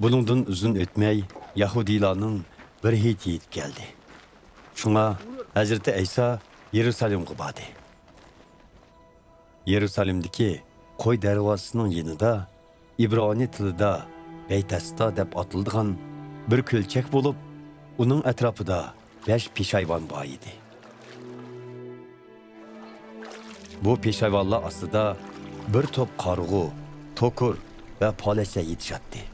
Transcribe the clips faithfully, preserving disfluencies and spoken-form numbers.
بۇنىڭدىن ئۇزۇن ئۆتمەي، يەھۇدىيلارنىڭ بىر ھېيتى يېتىپ كەلدى. شۇڭا ھەزرىتى ئەيسا يېرۇسالېمغا باردى. يېرۇسالېمدىكى قوي دەرۋازىسىنىڭ يېنىدا ئىبرانىي تىلىدا بەيتەستا دەپ ئاتىلىدىغان بىر كۆلچەك بولۇپ، ئۇنىڭ ئەتراپىدا بەش پېشايۋان بار ئىدى. بۇ پېشايۋانلار ئاستىدا بىر توپ قارىغۇ، توكۇر ۋە پالەچلەر يېتىشاتتى.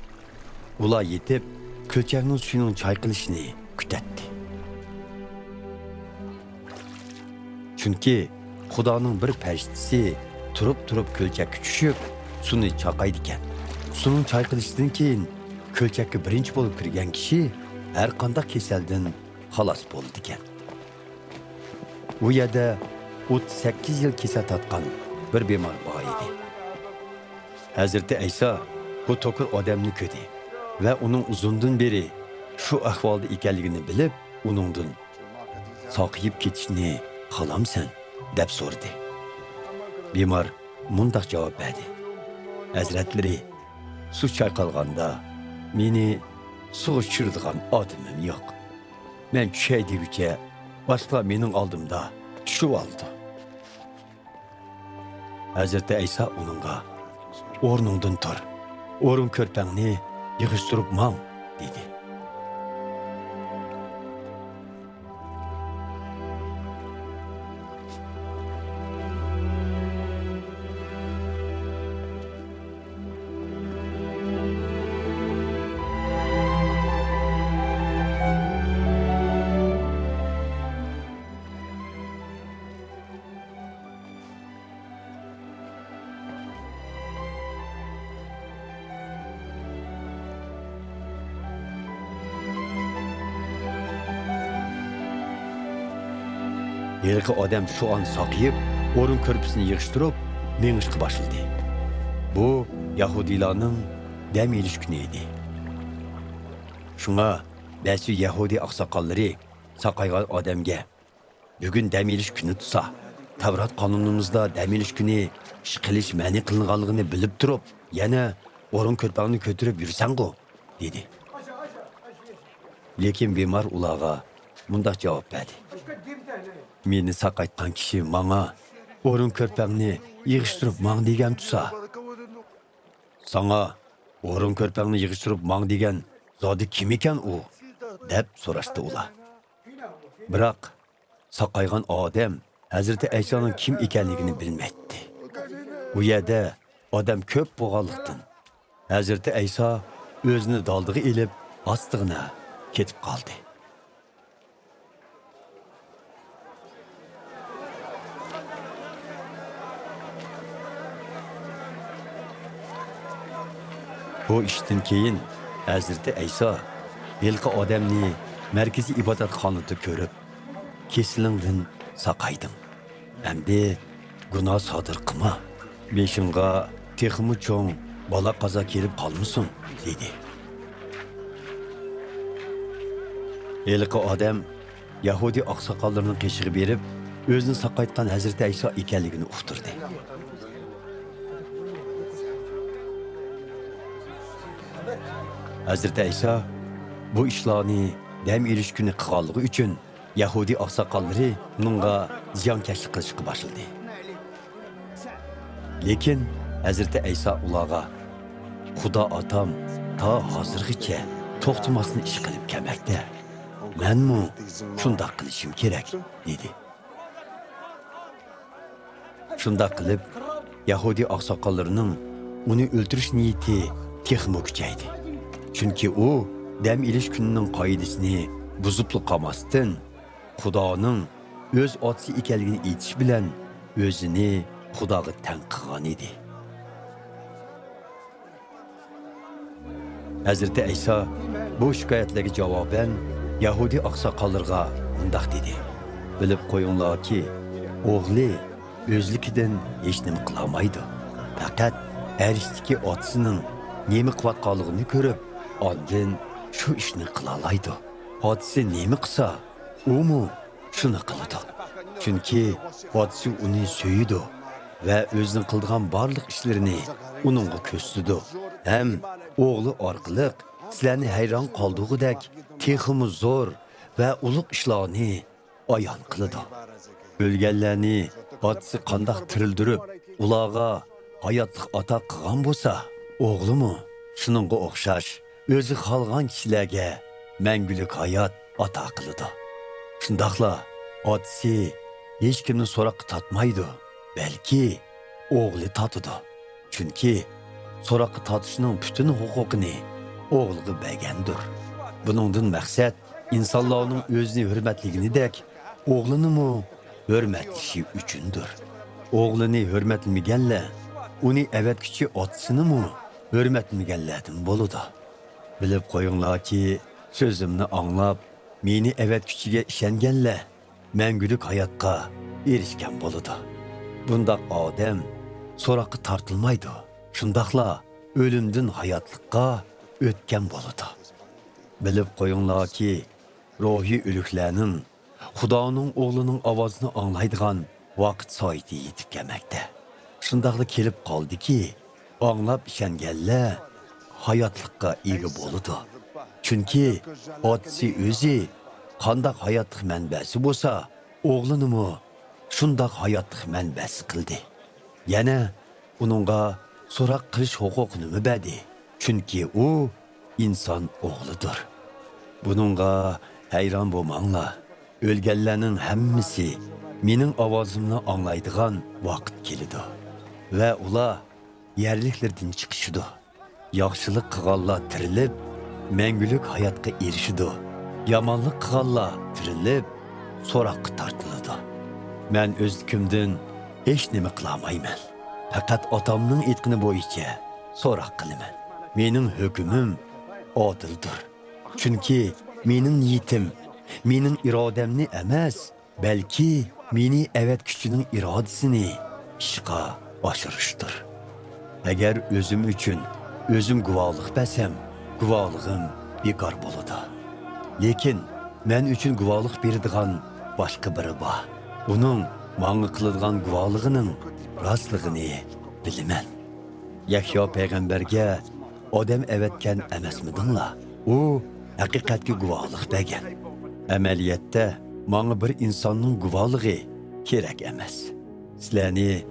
ئۇلار يېتىپ، كۆلچەكنىڭ سۈيىنىڭ چايقىلىشىنى كۈتەتتى. چۈنكى خۇدانىڭ بىر پەرىشتىسى تۇرۇپ-تۇرۇپ كۆلچەككە چۈشۈپ، سۇنى چاقايدىكەن. سۇنىڭ چايقىلىشىدىن كېيىن، كۆلچەككە بىرىنچى بولۇپ كىرگەن كىشى ھەرقانداق كېسەلدىن خالاس بولىدىكەن. ئۇ يەردە ئوتتۇز سەككىز يىل كېسەل تارتقان بىر بىمار بار ئىدى. ھەزرىتى ئەيسا بۇ توكۇر ئادەمنى كۆردى ۋە ئۇنىڭ ئۇزۇندىن بېرى شۇ ئەھۋالدا ئىكەنلىكىنى بىلىپ، ئۇنىڭدىن، «ساقىيىپ كېتىشنى خالامسەن؟» دەپ سورىدى. بىمار مۇنداق جاۋاب بەردى: «ھەزرەتلىرى، سۇ چايقالغاندا مېنى سۇغا چۈشۈرىدىغان ئادىمىم يوق. مەن چۈشەي دېگۈچە باشقىلار مېنىڭ ئالدىمدا چۈشۈۋالىدۇ.» ھەزرىتى ئەيسا ئۇنىڭغا، «ئورنۇڭدىن تۇر، ئورۇن كۆرپەڭنى يىغىشتۇرۇپ ماڭ» دېدى. ھېلىقى ئادەم شۇ ئان ساقىيىپ، ئورۇن كۆرپىسىنى يىغىشتۇرۇپ، مېڭىشقا باشلىدى. بۇ يەھۇدىيلارنىڭ دەم ئېلىش كۈنى ئىدى. شۇڭا بەزى يەھۇدىي ئاقساقاللىرى ساقايغان ئادەمگە، «بۈگۈن دەم ئېلىش كۈنى تۇرسا، تەۋرات قانۇنىمىزدا دەم ئېلىش كۈنى ئىش قىلىش مەنئى قىلىنغانلىقىنى بىلىپ تۇرۇپ، يەنە ئورۇن كۆرپەڭنى كۆتۈرۈپ يۈرسەڭغۇ؟» دېدى. لېكىن بىمار ئۇلارغا مۇنداق جاۋاب بەردى: «مېنى ساقايتقان كىشى ماڭا، ئورۇن كۆرپەڭنى يىغىشتۇرۇپ ماڭ دېگەن تۇرسا، ساڭا ئورۇن كۆرپەڭنى يىغىشتۇرۇپ ماڭ دېگەن زادى كىم ئىكەن ئۇ؟» دەپ سوراشتى ئۇلار. بىراق ساقايغان ئادەم ھەزرىتى ئەيسانىڭ كىم ئىكەنلىكىنى بىلمەيتتى. ئۇ يەردە ئادەم كۆپ بولغانلىقتىن، ھەزرىتى ئەيسا ئۆزىنى دالدىغا ئېلىپ، ئاستىغىنا كېتىپ قالدى. بۇ ئىشتىن كېيىن ھەزرىتى ئەيسا ھېلىقى ئادەمنى مەركىزىي ئىبادەتخانىدا كۆرۈپ، «كېسىلىڭدىن ساقايدىڭ. ئەمدى گۇناھ سادىر قىلما. بېشىڭغا تېخىمۇ چوڭ بالا-قازا كېلىپ قالمىسۇن» دېدى. ھېلىقى ئادەم يەھۇدىي ئاقساقاللىرىنىڭ قېشىغا بېرىپ، ئۆزىنى ساقايتقان ھەزرىتى ئەيسا ئىكەنلىكىنى ئۇقتۇردى. ھەزرىتى ئەيسا بۇ ئىشلارنى دەم ئېلىش كۈنى قىلغانلىقى ئۈچۈن، يەھۇدىي ئاقساقاللىرى ئۇنىڭغا زىيانكەشلىك قىلىشقا باشلىدى. لېكىن ھەزرىتى ئەيسا ئۇلارغا، «خۇدا ئاتام تا ھازىرغىچە توختىماستىن ئىش قىلىپ كەلمەكتە. مەنمۇ شۇنداق قىلىشىم كېرەك» دېدى. شۇنداق قىلىپ، يەھۇدىي ئاقساقاللىرىنىڭ ئۇنى ئۆلتۈرۈش نىيىتى تېخىمۇ كۈچەيدى. چۈنكى ئۇ دەم ئېلىش كۈنىنىڭ قائىدىسىنى بۇزۇپلا قالماستىن، خۇدانىڭ ئۆز ئاتىسى ئىكەنلىكىنى ئېيتىش بىلەن ئۆزىنى خۇداغا تەڭ قىلغان ئىدى. ھەزرىتى ئەيسا بۇ شىكايەتلەرگە جاۋابەن يەھۇدىي ئاقساقاللىرىغا مۇنداق دېدى: «بىلىپ قويۇڭلاركى، ئوغلى ئۆزلۈكىدىن ھېچنېمە قىلالمايدۇ. پەقەت ئەرشتىكى ئاتىسىنىڭ نېمە قىلىۋاتقانلىقىنى كۆرۈپ، ئاندىن شۇ ئىشنى قىلالايدۇ. ئاتىسى نېمە قىلسا، ئۇمۇ شۇنى قىلىدۇ. چۈنكى ئاتىسى ئۇنى سۆيىدۇ ۋە ئۆزىنىڭ قىلىدىغان بارلىق ئىشلىرىنى ئۇنىڭغا كۆرسىتىدۇ ھەم ئوغلى ئارقىلىق سىلەرنى ھەيران قالدۇرغۇدەك تېخىمۇ زور ۋە ئۇلۇغ ئىشلارنى ئايان قىلىدۇ. ئۆلگەنلەرنى ئاتىسى قانداق تىرىلدۈرۈپ، ئۇلارغا ھاياتلىق ئاتا قىلغان بولسا، ئوغلىمۇ شۇنىڭغا ئوخشاش ئۆزى خالىغان كىشىلەرگە مەڭگۈلۈك ھايات ئاتا قىلىدۇ. شۇنداقلا ئاتىسى ھېچكىمنى سوراققا تارتمايدۇ، بەلكى ئوغلى تارتىدۇ. چۈنكى سوراققا تارتىشنىڭ پۈتۈن ھوقۇقىنى ئوغلىغا بەرگەندۇر. بۇنىڭدىن مەقسەت ئىنسانلارنىڭ ئۆزىنى ھۆرمەتلىگىنىدەك ئوغلىنىمۇ ھۆرمەتلىشى ئۈچۈندۇر. ئوغلىنى ھۆرمەتلىمىگەنلەر ئۇنى ئەۋەتكۈچى ئاتىسىنىمۇ ھۆرمەتلىمىگەنلەردىن بولىدۇ. بىلىپ قويۇڭلاركى، سۆزۈمنى ئاڭلاپ، مېنى ئەۋەتكۈچىگە ئىشەنگەنلەر مەڭگۈلۈك ھاياتقا ئېرىشكەن بولىدۇ. بۇنداق ئادەم سوراققا تارتىلمايدۇ، شۇنداقلا ئۆلۈمدىن ھاياتلىققا ئۆتكەن بولىدۇ. بىلىپ قويۇڭلاركى، روھىي ئۆلۈكلەرنىڭ خۇدانىڭ ئوغلىنىڭ ئاۋازىنى ئاڭلايدىغان ۋاقىت سائىتى يېتىپ كەلمەكتە. شۇنداقلا كېلىپ قالدىكى، ئاڭلاپ ئىشەنگەنلەر ھاياتلىققا ئىگە بولىدۇ. چۈنكى ئاتىسى ئۆزى قانداق ھاياتلىق مەنبەسى بولسا، ئوغلىنىمۇ شۇنداق ھاياتلىق مەنبەسى قىلدى. يەنە ئۇنىڭغا سوراق قىلىش ھوقۇقىنىمۇ بەردى. چۈنكى ئۇ ئىنسان ئوغلىدۇر. بۇنىڭغا ھەيران بولماڭلار. ئۆلگەنلەرنىڭ ھەممىسى مېنىڭ ئاۋازىمنى ئاڭلايدىغان ۋاقىت كېلىدۇ ۋە ئۇلار يەرلىكلىرىدىن چىقىشىدۇ. ياخشىلىق قىلغانلار تىرىلىپ، مەڭگۈلۈك ھاياتقا ئېرىشىدۇ. يامانلىق قىلغانلار تىرىلىپ، سوراققا تارتىلىدۇ. مەن ئۆزلۈكۈمدىن ھېچنېمە قىلالمايمەن. پەقەت ئاتامنىڭ ئېيتقىنى بويىچە سوراق قىلىمەن. مېنىڭ ھۆكمۈم ئادىلدۇر. چۈنكى مېنىڭ نىيىتىم مېنىڭ ئىرادەمنى ئەمەس، بەلكى مېنى ئەۋەتكۈچىنىڭ ئىرادىسىنى ئىشقا ئاشۇرۇشتۇر. ئەگەر ئۆزۈم ئۈچۈن ئۆزۈم گۇۋاھلىق بەرسەم، گۇۋاھلىقىم بىكار بولىدۇ. لېكىن مەن ئۈچۈن گۇۋاھلىق بېرىدىغان باشقا بىرى بار. ئۇنىڭ ماڭا قىلىدىغان گۇۋاھلىقىنىڭ راستلىقىنى بىلىمەن. يەھيا پەيغەمبەرگە ئادەم ئەۋەتكەن ئەمەسمىدىڭلار؟ ئۇ ھەقىقەتكە گۇۋاھلىق بەرگەن. ئەمەلىيەتتە، ماڭا بىر ئىنساننىڭ گۇۋاھلىقى كېرەك ئەمەس. سىلەرنى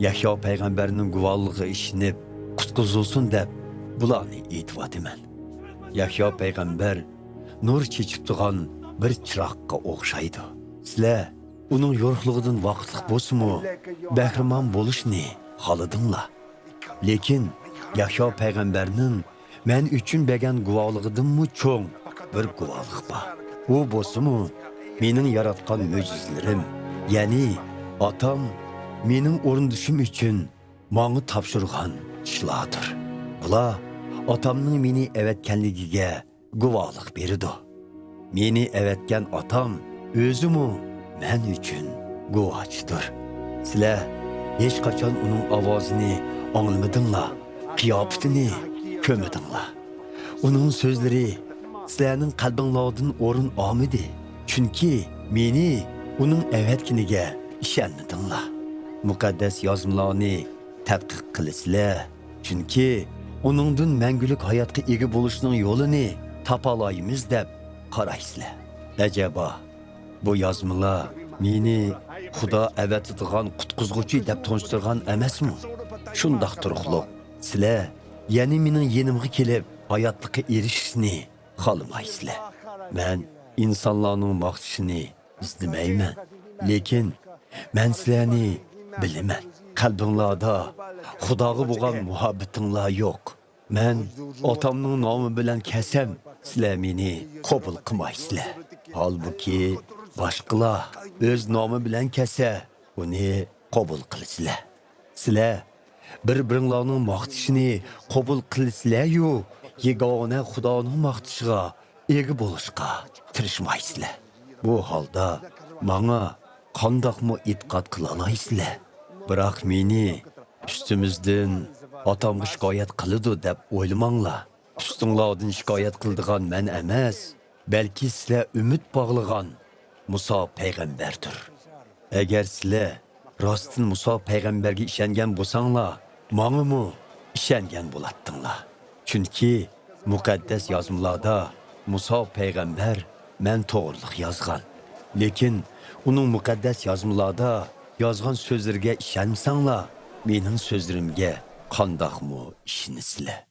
يەھيا پەيغەمبەرنىڭ گۇۋاھلىقىغا ئىشىنىپ، قۇتقۇزۇلسۇن دەپ، بۇلارنى ئېيتىۋاتىمەن. يەھيا پەيغەمبەر نۇر چېچىپ تۇرغان بىر چىراغقا ئوخشايدۇ. سىلەر ئۇنىڭ يورۇقلۇقىدىن ۋاقىتلىق بولسىمۇ بەھرىمەن بولۇشنى خالىدىڭلار. لېكىن يەھيا پەيغەمبەرنىڭ مەن ئۈچۈن بەرگەن گۇۋاھلىقىدىنمۇ چوڭ بىر گۇۋاھلىق بار. ئۇ بولسىمۇ مېنىڭ ياراتقان مۆجىزىلىرىم، يەنى ئاتام مېنىڭ ئورۇندىشىم ئۈچۈن ماڭا تاپشۇرغان ئىشلاردۇر. بۇلار ئاتامنىڭ مېنى ئەۋەتكەنلىكىگە گۇۋاھلىق بېرىدۇ. مېنى ئەۋەتكەن ئاتام ئۆزىمۇ مەن ئۈچۈن گۇۋاھچىدۇر. سىلەر ھېچقاچان ئۇنىڭ ئاۋازىنى ئاڭلىمىدىڭلار، قىياپىتىنى كۆرمىدىڭلار. ئۇنىڭ سۆزلىرى سىلەرنىڭ قەلبىڭلاردىن ئورۇن ئالمىدى، چۈنكى مېنى ئۇنىڭ ئەۋەتكىنىگە ئىشەنمىدىڭلار. مۇقەددەس يازمىلارنى تەتقىق قىلىسىلەر، چۈنكى ئۇنىڭدىن مەڭگۈلۈك ھاياتقا ئىگە بولۇشنىڭ يولىنى تاپالايمىز دەپ قارايسىلەر. ئەجەبا، بۇ يازمىلار مېنى خۇدا ئەۋەتىدىغان قۇتقۇزغۇچى دەپ تونۇشتۇرغان ئەمەسمۇ؟ شۇنداق تۇرۇقلۇق، سىلەر يەنە مېنىڭ يېنىمغا كېلىپ، ھاياتلىققا ئېرىشىشنى خالىمايسىلەر. مەن ئىنسانلارنىڭ ماختىشىنى ئىزدىمەيمەن، لېكىن مەن سىلەرنى بىلىمەن. قەلبىڭلاردا خۇداغا بولغان مۇھەببىتىڭلار يوق. مەن ئاتامنىڭ نامى بىلەن كەلسەم، سىلەر مېنى قوبۇل قىلمايسىلەر. ھالبۇكى، باشقىلار ئۆز نامى بىلەن كەلسە، ئۇنى قوبۇل قىلىسىلەر. سىلەر بىر-بىرىڭلارنىڭ ماختىشىنى قوبۇل قىلىسىلەريۇ، يېگانە خۇدانىڭ ماختىشىغا ئىگە بولۇشقا تىرىشمايسىلەر. بۇ ھالدا ماڭا قانداقمۇ ئېتىقاد قىلالايسىلەر؟ بىراق مېنى ئۈستىمىزدىن ئاتامغا شىكايەت قىلىدۇ دەپ ئويلىماڭلار. ئۈستۈڭلاردىن شىكايەت قىلىدىغان مەن ئەمەس، بەلكى سىلەر ئۈمىد باغلىغان مۇسا پەيغەمبەردۇر. ئەگەر سىلەر راستتىن مۇسا پەيغەمبەرگە ئىشەنگەن بولساڭلار، ماڭىمۇ ئىشەنگەن بولاتتىڭلار. چۈنكى مۇقەددەس يازمىلاردا مۇسا پەيغەمبەر مەن توغرىلىق يازغان. لېكىن ئۇنىڭ مۇقەددەس يازمىلاردا يازغان سۆزلىرىگە ئىشەنمىسەڭلار، مېنىڭ سۆزلىرىمگە قانداقمۇ ئىشىنىسىلەر؟